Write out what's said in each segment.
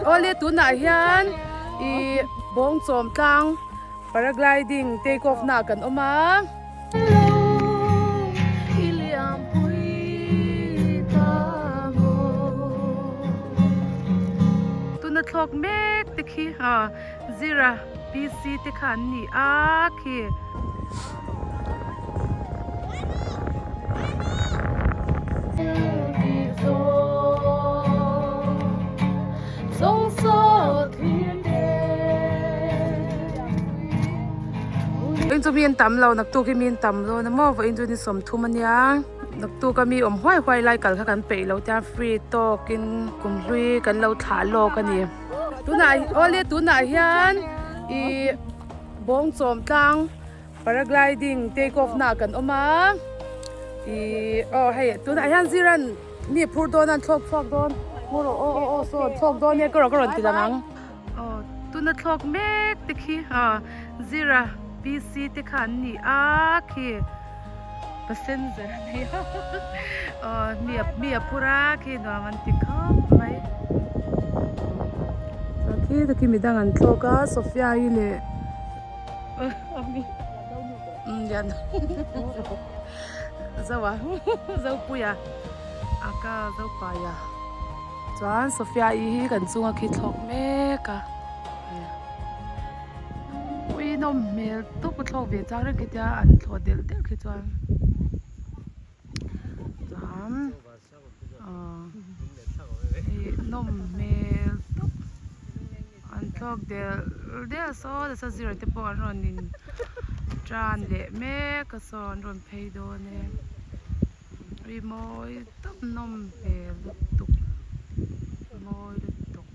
Awle tunah hian ih bawngchawm tlang paragliding take off na ah kan awm a. Tuna thlawk mek te khi Zira PC te kha an ni a khi. Vawiin chu mi an tam lo naktuk hi mi an tam dawn a maw vawiin chu ni sawmthum a nia naktuk a mi awm huai huai lai kal kha kan peih lo tiang free tawkin kumhlui kan lo thlah lawk a ni tunah awle tunah hian ih bawngchawm tlang. Paragliding take off na ah kan awm a ih aw hei tunah hian ziran mi phur dawn a an thlawk chhuak dawn maw rawh aw aw aw saw an thlawk dawn e ka rawn ka rawn ti lang ang aw tuna thlawk mek te khi aw zira PC te kha an ni a khi passenger a ni a aw mi a mi a phur a khi nuam an ti khawp mai chuan khi te khi midang an thlawk a Sophia i leh. Zoa Zopuia a ka Zopaia chuan Sophia i hi kan chunga khi thlawk mek a ui nawm hmel tawp a thlawk ve chang reng khi tia an thlawh delh delh khi chuan chuan. Ih nawm hmel tawp an thlawk del del saw nasa zir te pawh an rawn in tan leh mek a saw an rawn phei dawn e ri mawi tawp nawm hmel lutuk mawi lutuk.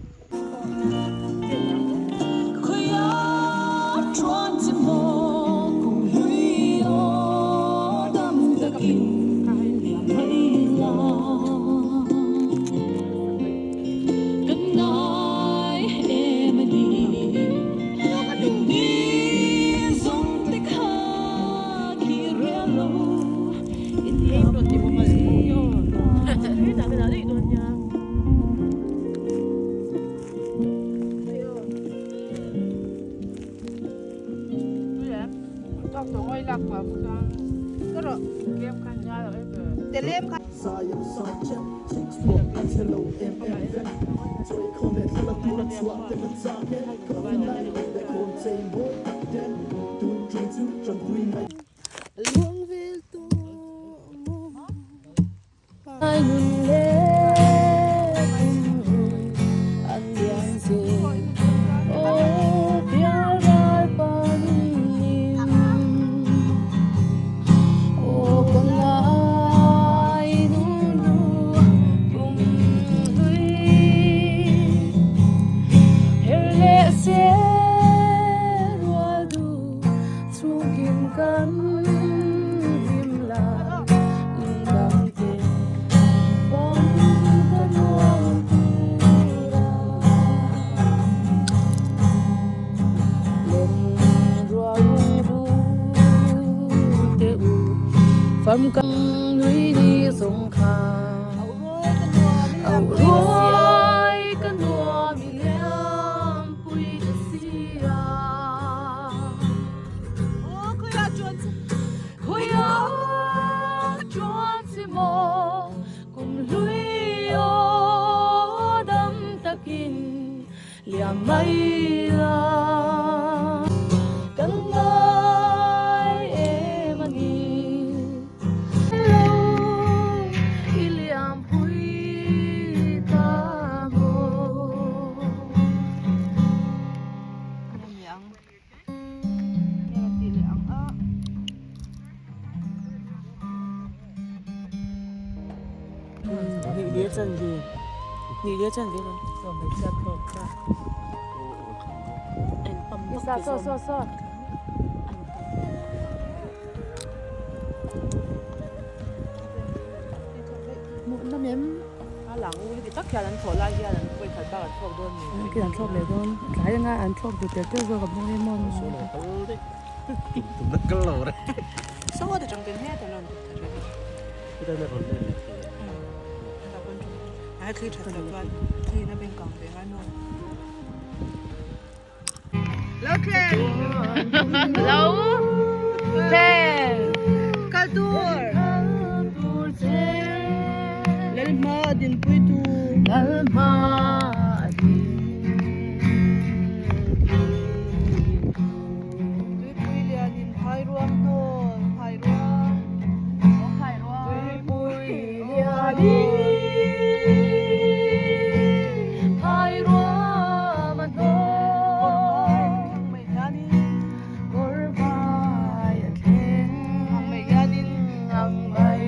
Lo thleng. Lo thleng. Kal tur. Lalhma dinpui tu. Lalhma Tuipui lianin phai ruang hnawl, phai ruang. Phai ruang. Tuipui lianin phai ruang a hnawl. Mai hianin. Kawr vai a thleng. Ang mai hianin. Ang mai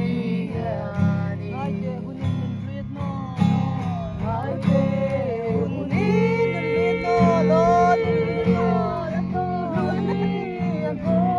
hianin. Ngaite hunin min rit nawl. Ngaite Hunin min rit nawl, aw min rit nawl.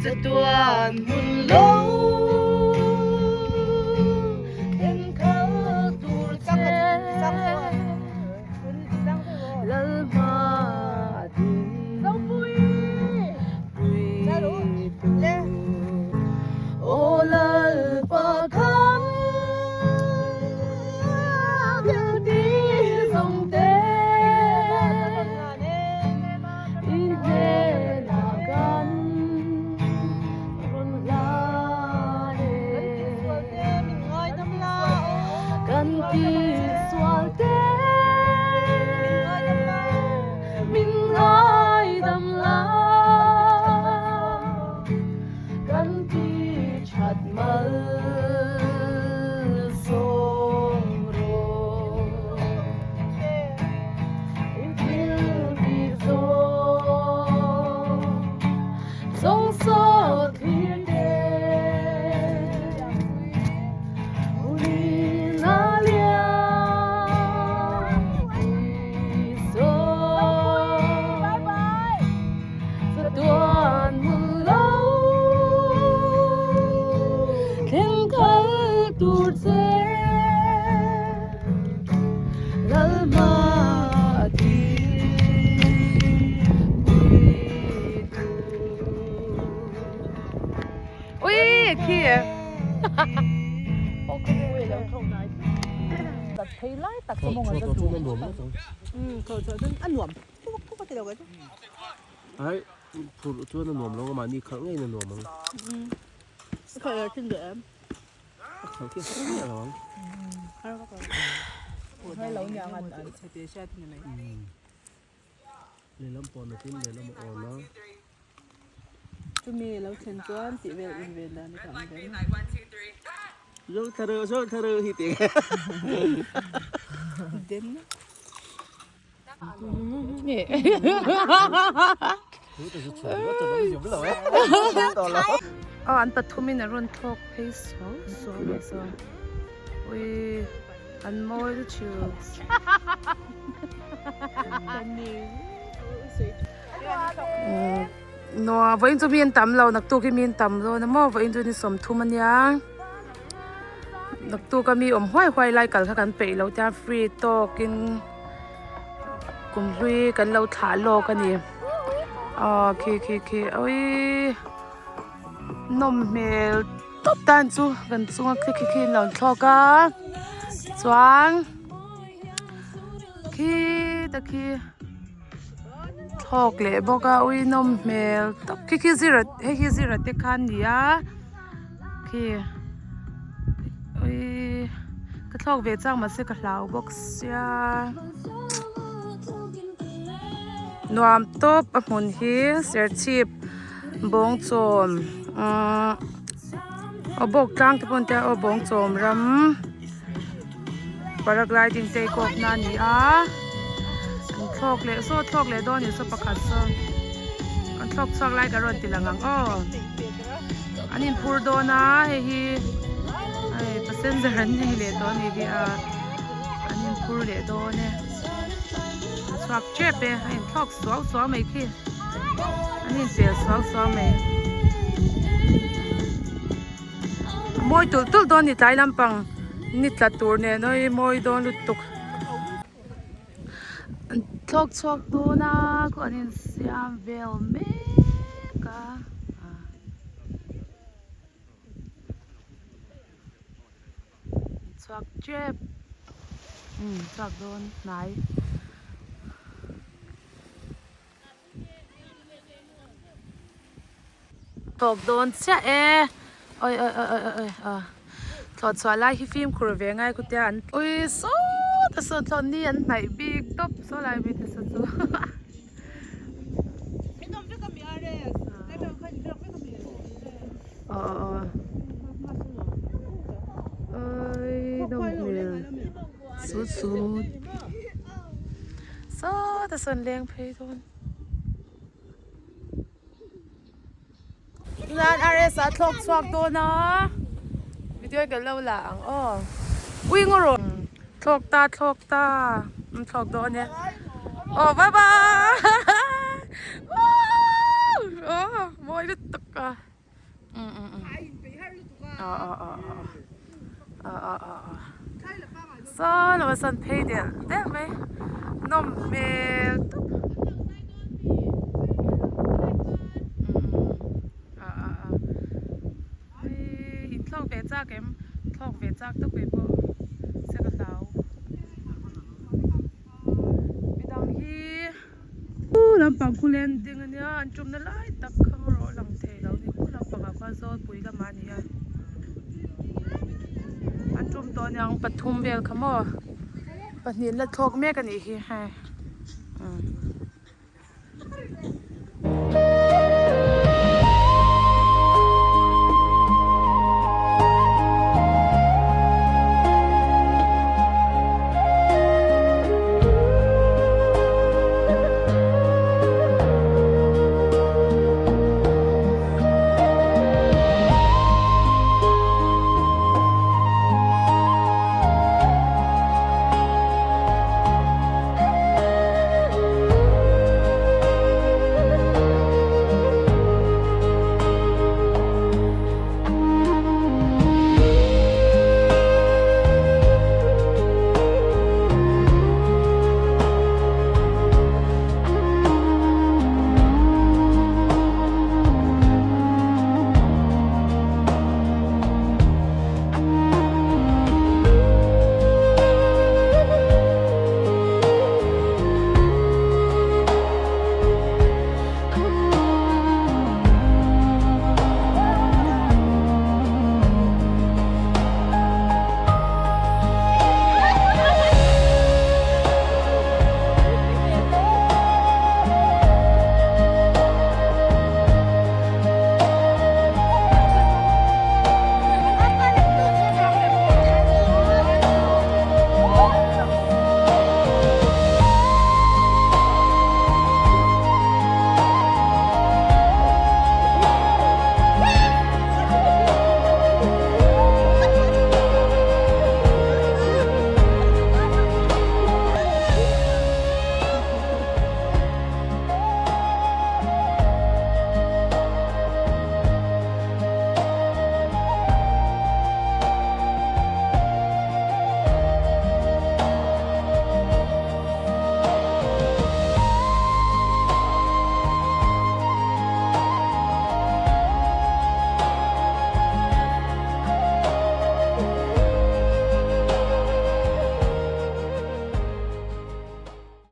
Chatuan hun lo en kal tur che Lalhma din pui tur Aw Lalpa khan thil ti zawng te I hnenah kan rawn hlan e. Kan tihsual te min ngaidam la, kan tihṭhat mal sawm rawh. I thil tih zawng zawng saw thlir te Hunin a liam pui saw Chatuan hmun lo thleng kal tur che. Lalhma a ti pui tu. Ui khi e. Ai phurh chuan a nuam lo a mahni khalh ngeiin a nuam ang. A khalh khi har miah lo ang. Lehlam pawh natin lehlam a awn a. Chumi lo thlen chuan tih vel in ven dan a ang ber. Zawng thla reuh zawng thla reuh hi tih. Den. Aw an pathumin a rawn thlawk phei suau suau mai saw ui an mawi lutuk nuam vawiin chu mi an tam lo naktuk hi mi an tam dawn a maw vawiin chu ni 30 ania. Naktuk a mi awm huai huai lai kal kha kan peih lo tiang free tawkin kum hlui kan lo thlah lawk a ni aw khi khi khi awii nawm hmel tawp tan chu kan chunga khi khi khi an lo thlawk a chuan khi ta khi thlawk leh bawk a ui nawm hmel tawp khi khi zira hei hi zira te kha a ni a. Khi ui ka thlawk ve chang mahse ka hlau bawk sia nuam tawp a hmun hi serchhip bawngchawm umm aw bawk tlang te pawh an tia aw bawngchawm ram paragliding take off na a ni a an thlawk leh saw thlawk leh dawn in saw pakhat saw an thlawk chhuak lai ka rawn ti lang ang aw. An inphur dawn a hei hi hei passenger an nei leh tawh a ni hi a an inphur leh dawn e an chhuak tep e a inthlawk suau suau mai khi. An inpel suau suau mai. A mawi tulh tulh dawn ni tlai lampang ni tla tur nen awi mawi dawn lutuk. An thlawk chhuak dawn a khaw an insiam vel mek a. Chhuak tep umm chhuak dawn hnai. Thlawk dawn chiah e awi awi awi awi awi ah thlawh chhuah lai hi fimkhur ve ngai kutia an ui sawt a sawn thlawh ni an hnaih bik tawp saw lai mi te saw chu aw aw aw oi nawm hmel sut sut sawt a sawn leng phei dawn. Chuan RS a thlawk chhuak dawn a video kan lo la ang aw ui ngaw rawh thlawk ta thlawk ta an thlawk dawn e aw bye bye aw mawi lutuk a um um um aw aw aw aw aw aw aw saw lo a sawn phei del del mai nawm hmel tawp in thlawk ve chak em thlawk ve chak tawp keipawh se ka hlau midang hi lampang khu landing ania an tumna lai tak kha erawh a lang thei lo a ni khu lampangah khuan zawlpui lamah a ni a an tum tawh aniang pathum vel kha maw pahnih an la thlawk mek a nih hi hei umm.